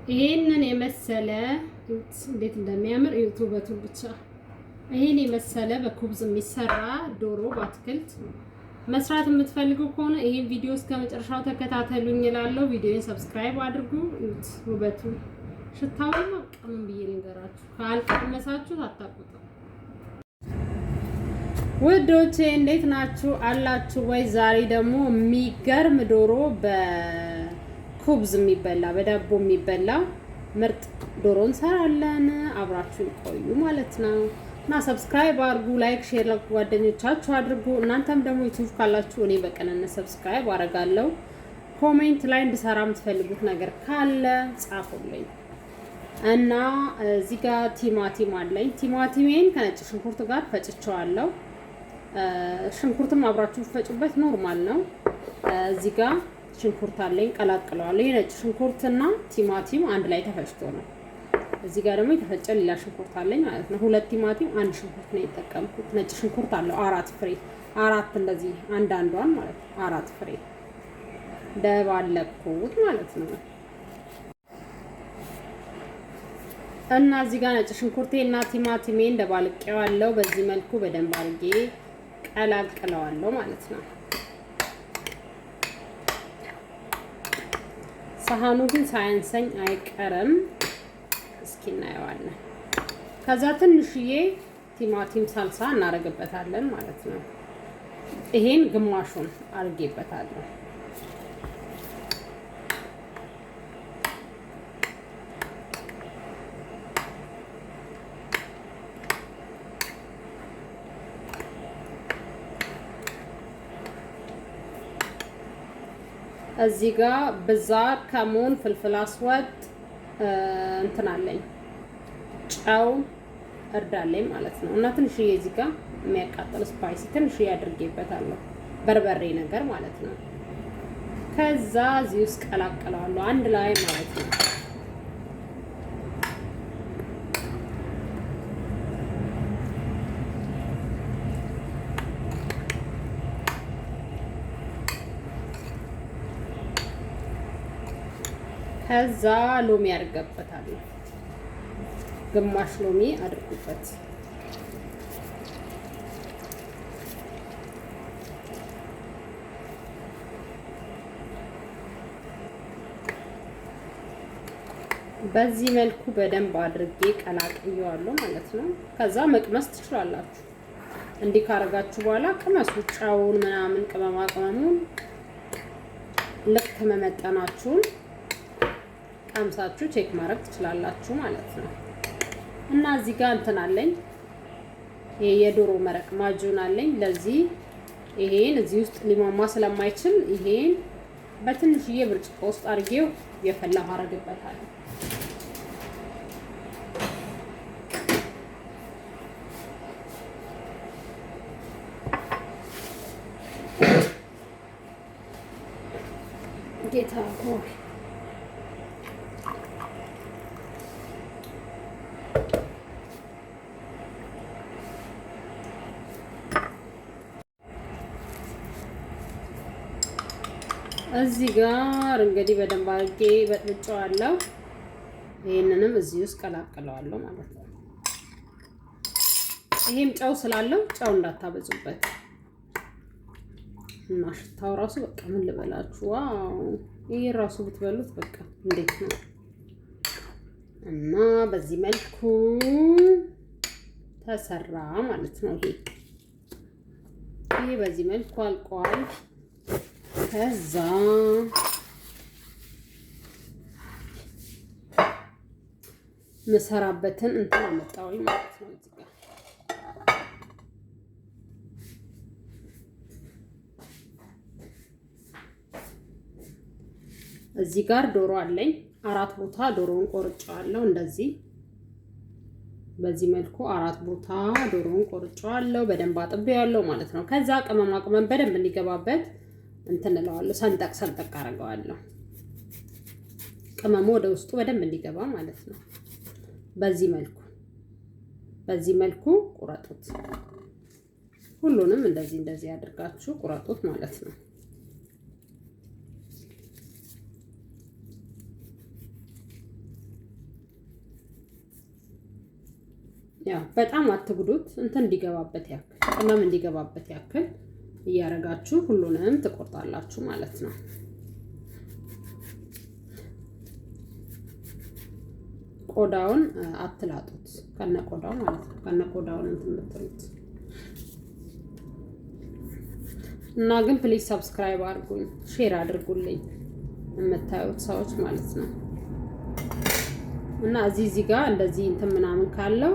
ይሄንን የመሰለ እዩት፣ እንዴት እንደሚያምር እዩት፣ ውበቱን ብቻ። ይሄን የመሰለ በ خبز የሚሰራ ዶሮ በአትክልት መስራት የምትፈልጉ ከሆነ ይሄን ቪዲዮ እስከ መጨረሻው ተከታተሉኝ እላለሁ። ቪዲዮን subscribe አድርጉ። እዩት ውበቱ፣ ሽታውን ምን ብዬ ልንገራችሁ? ካልቀመሳችሁ አታውቁትም። ውዶቼ እንዴት ናችሁ? አላችሁ ወይ? ዛሬ ደግሞ የሚገርም ዶሮ በ خبز የሚበላ በዳቦ የሚበላ ምርጥ ዶሮ እንሰራለን። አብራችሁ ቆዩ ማለት ነው እና subscribe አድርጉ፣ like፣ share ለጓደኞቻችሁ አድርጉ። እናንተም ደግሞ ዩቲዩብ ካላችሁ እኔ በቅንነት subscribe አደርጋለሁ። Comment ላይ እንድሰራ የምትፈልጉት ነገር ካለ ጻፉልኝ። እና እዚህ ጋር ቲማቲም አለኝ። ቲማቲሜን ከነጭ ሽንኩርት ጋር ፈጭቸዋለሁ። ሽንኩርትም አብራችሁ ፈጩበት normal ነው። እዚህ ጋር ሽንኩርት አለኝ፣ ቀላቅለዋለሁ። የነጭ ሽንኩርትና ቲማቲም አንድ ላይ ተፈጭቶ ነው። እዚህ ጋር ደግሞ የተፈጨ ሌላ ሽንኩርት አለኝ ማለት ነው። ሁለት ቲማቲም አንድ ሽንኩርት ነው የተጠቀምኩት። ነጭ ሽንኩርት አለው 4 ፍሬ፣ አራት እንደዚህ አንዳንዷን ማለት ነው። 4 ፍሬ ደባለቅኩት ማለት ነው። እና እዚህ ጋር ነጭ ሽንኩርቴ እና ቲማቲሜ እንደባልቄዋለሁ። በዚህ መልኩ በደንብ አድርጌ ቀላቅለዋለሁ ማለት ነው። ሳህኑ ግን ሳያንሰኝ አይቀርም። እስኪ እናየዋለን። ከዛ ትንሽዬ ቲማቲም ሳልሳ እናደርግበታለን ማለት ነው። ይሄን ግማሹን አድርጌበታለሁ። እዚህ ጋር بزار፣ ከሙን፣ فلفل أسود እንትን አለኝ፣ ጨው፣ እርድ አለኝ ማለት ነው። እና ትንሽዬ እዚህ ጋር የሚያቃጥል spicy ትንሽዬ አድርጌበታለሁ፣ በርበሬ ነገር ማለት ነው። ከዛ እዚህ ውስጥ ቀላቅለዋለሁ አንድ ላይ ማለት ነው። ከዛ ሎሚ አድርገበታለሁ። ግማሽ ሎሚ አድርጉበት። በዚህ መልኩ በደንብ አድርጌ ቀላቅየዋለሁ ማለት ነው። ከዛ መቅመስ ትችላላችሁ። እንዲህ ካረጋችሁ በኋላ ቅመሱ፣ ጨውን ምናምን ቅመማ ቅመሙን ልክ መመጠናችሁን ቀምሳችሁ check ማድረግ ትችላላችሁ ማለት ነው። እና እዚህ ጋር እንትን አለኝ፣ ይሄ የዶሮ መረቅ معجون አለኝ። ለዚህ ይሄን እዚህ ውስጥ ሊሟሟ ስለማይችል ይሄን በትንሽዬ ብርጭቆ ውስጥ አድርጌው የፈላ አረግበታለሁ። ጌታ ሆይ፣ እዚህ ጋር እንግዲህ በደንብ አድርጌ በጥብጨዋለሁ። ይሄንንም እዚህ ውስጥ ቀላቅለዋለሁ ማለት ነው። ይሄም ጨው ስላለው ጨው እንዳታበዙበት እና ሽታው ራሱ በቃ ምን ልበላችሁ፣ wow! ይሄ ራሱ ብትበሉት በቃ እንዴት ነው! እና በዚህ መልኩ ተሰራ ማለት ነው። ይሄ በዚህ መልኩ አልቋል። ከዛ ምሰራበትን እንትን አመጣሁኝ ማለት ነው። እዚህ ጋር እዚህ ጋር ዶሮ አለኝ። አራት ቦታ ዶሮውን ቆርጬዋለሁ። እንደዚህ በዚህ መልኩ አራት ቦታ ዶሮውን ቆርጬዋለሁ። በደንብ አጥቤዋለሁ ማለት ነው። ከዛ ቅመማ ቅመም በደንብ እንዲገባበት እንትን እለዋለሁ። ሰንጠቅ ሰንጠቅ አደርገዋለሁ። ቅመሙ ወደ ውስጡ በደንብ እንዲገባ ማለት ነው። በዚህ መልኩ ቁረጡት። ሁሉንም እንደዚህ እንደዚህ አድርጋችሁ ቁረጡት ማለት ነው። ያው በጣም አትጉዱት፣ እንትን እንዲገባበት ያክል ቅመም እንዲገባበት ያክል እያረጋችሁ ሁሉንም ትቆርጣላችሁ ማለት ነው። ቆዳውን አትላጡት፣ ከነ ቆዳው ማለት ነው። ከነ ቆዳውን እንትን የምትሉት እና ግን please subscribe አድርጉኝ፣ share አድርጉልኝ የምታዩት ሰዎች ማለት ነው። እና እዚህ ጋር እንደዚህ እንትን ምናምን ካለው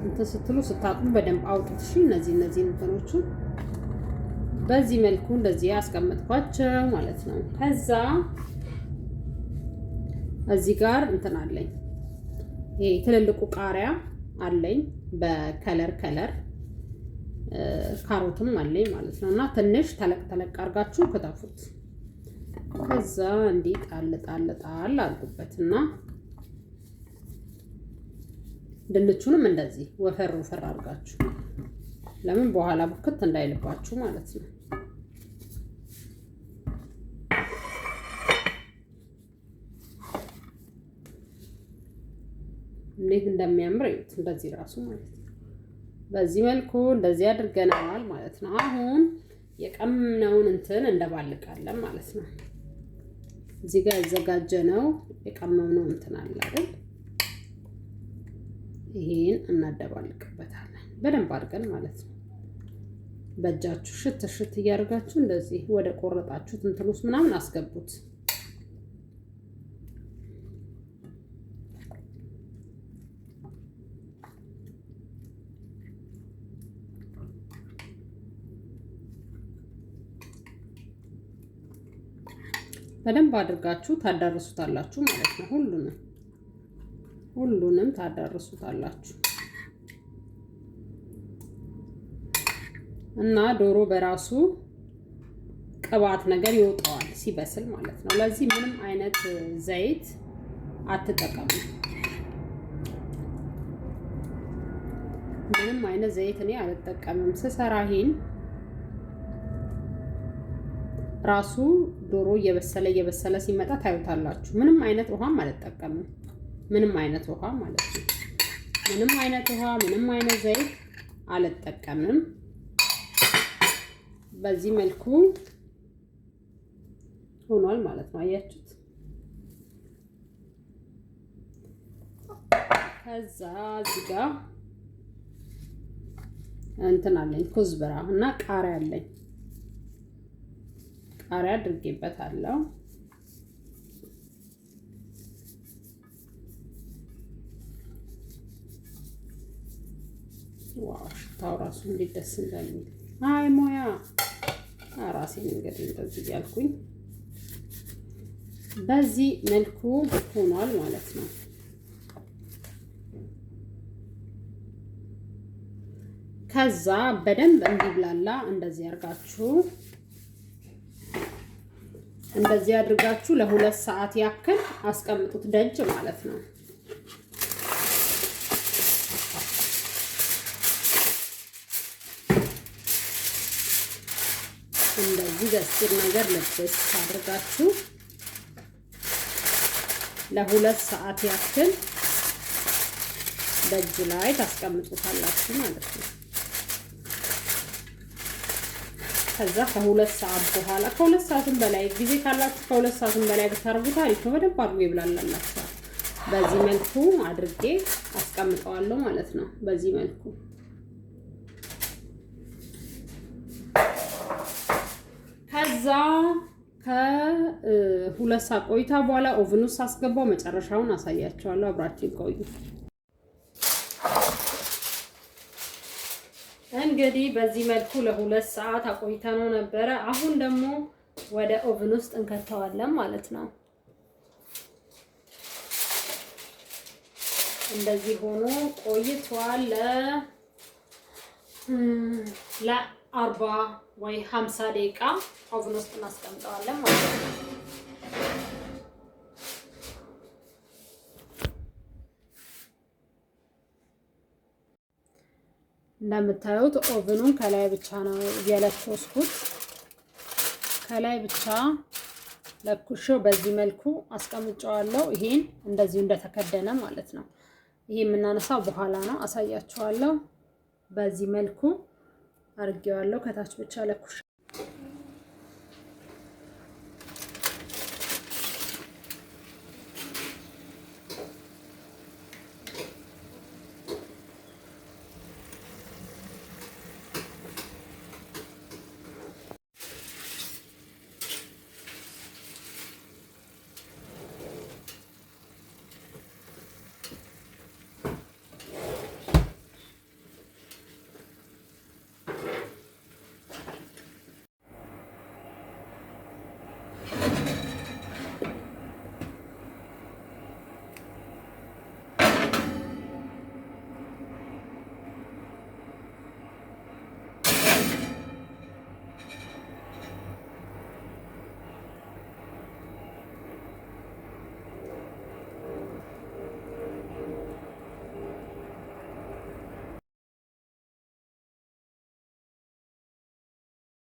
እንትን ስትሉ ስታጥቡ በደንብ አውጡት። እሺ እነዚህ እንትኖቹ በዚህ መልኩ እንደዚህ አስቀመጥኳቸው ማለት ነው። ከዛ እዚህ ጋር እንትን አለኝ፣ ይሄ ትልልቁ ቃሪያ አለኝ በ color color ካሮትም አለኝ ማለት ነው። እና ትንሽ ተለቅ ተለቅ አድርጋችሁ ክተፉት። ከዛ እንዲህ ጣል ጣል ጣል አድርጉበት እና ድንቹንም እንደዚህ ወፈር ወፈር አድርጋችሁ ለምን በኋላ ቡክት እንዳይልባችሁ ማለት ነው። እንዴት እንደሚያምር እዩት። እንደዚህ ራሱ ማለት ነው። በዚህ መልኩ እንደዚህ አድርገነዋል ማለት ነው። አሁን የቀመምነውን እንትን እንደባልቃለን ማለት ነው። እዚህ ጋር ያዘጋጀነው የቀመምነው እንትን አለ አይደል? ይሄን እናደባልቅበታለን በደንብ አድርገን ማለት ነው። በእጃችሁ ሽት ሽት እያደረጋችሁ እንደዚህ ወደ ቆረጣችሁት እንትን ውስጥ ምናምን አስገቡት። በደንብ አድርጋችሁ ታዳርሱታላችሁ ማለት ነው። ሁሉንም ታዳርሱታላችሁ እና ዶሮ በራሱ ቅባት ነገር ይወጣዋል ሲበስል ማለት ነው። ለዚህ ምንም አይነት ዘይት አትጠቀሙ። ምንም አይነት ዘይት እኔ አልጠቀምም ስሰራ። ይሄን ራሱ ዶሮ እየበሰለ እየበሰለ ሲመጣ ታዩታላችሁ። ምንም አይነት ውሃም አልጠቀምም። ምንም አይነት ውሃ ማለት ነው። ምንም አይነት ውሃ፣ ምንም አይነት ዘይት አልጠቀምም። በዚህ መልኩ ሆኗል ማለት ነው። አያችሁት? ከዛ እዚህ ጋር እንትን አለኝ كزبرة እና ቃሪያ አለኝ። ቃሪያ አድርጌበታለሁ። Wow ሽታው ራሱ እንዴት ደስ እንደሚል! አይ ሙያ ራሴን እንግዲህ እንደዚህ እያልኩኝ በዚህ መልኩ ሆኗል ማለት ነው። ከዛ በደንብ እንዲብላላ እንደዚህ አድርጋችሁ እንደዚህ አድርጋችሁ ለ2 ሰዓት ያክል አስቀምጡት ደጅ ማለት ነው። እንደዚህ ገስር ነገር ልብስ አድርጋችሁ ለ2 ሰዓት ያክል ደጅ ላይ ታስቀምጡታላችሁ ማለት ነው። ከዛ ከ2 ሰዓት በኋላ ከ2 ሰዓትም በላይ ጊዜ ካላችሁ ከ2 ሰዓትም በላይ ብታርጉት አሪፍ ነው። በደንብ አድርጎ ይብላላችኋል። በዚህ መልኩ አድርጌ አስቀምጠዋለሁ ማለት ነው። በዚህ መልኩ ከዛ ከ2 ሰዓት ቆይታ በኋላ oven ውስጥ አስገባው። መጨረሻውን አሳያቸዋለሁ። አብራችሁ ቆዩ። እንግዲህ በዚህ መልኩ ለ2 ሰዓት አቆይተነው ነበረ። አሁን ደግሞ ወደ oven ውስጥ እንከተዋለን ማለት ነው። እንደዚህ ሆኖ ቆይቷል ለ40 ወይ 50 ደቂቃ oven ውስጥ እናስቀምጠዋለን ማለት ነው። እንደምታዩት oven ኑን ከላይ ብቻ ነው የለኮስኩት። ከላይ ብቻ ለኩሼው በዚህ መልኩ አስቀምጨዋለሁ። ይሄን እንደዚሁ እንደተከደነ ማለት ነው። ይሄ የምናነሳው በኋላ ነው፣ አሳያችኋለሁ። በዚህ መልኩ አርጌዋለሁ። ከታች ብቻ ለኩሻለሁ።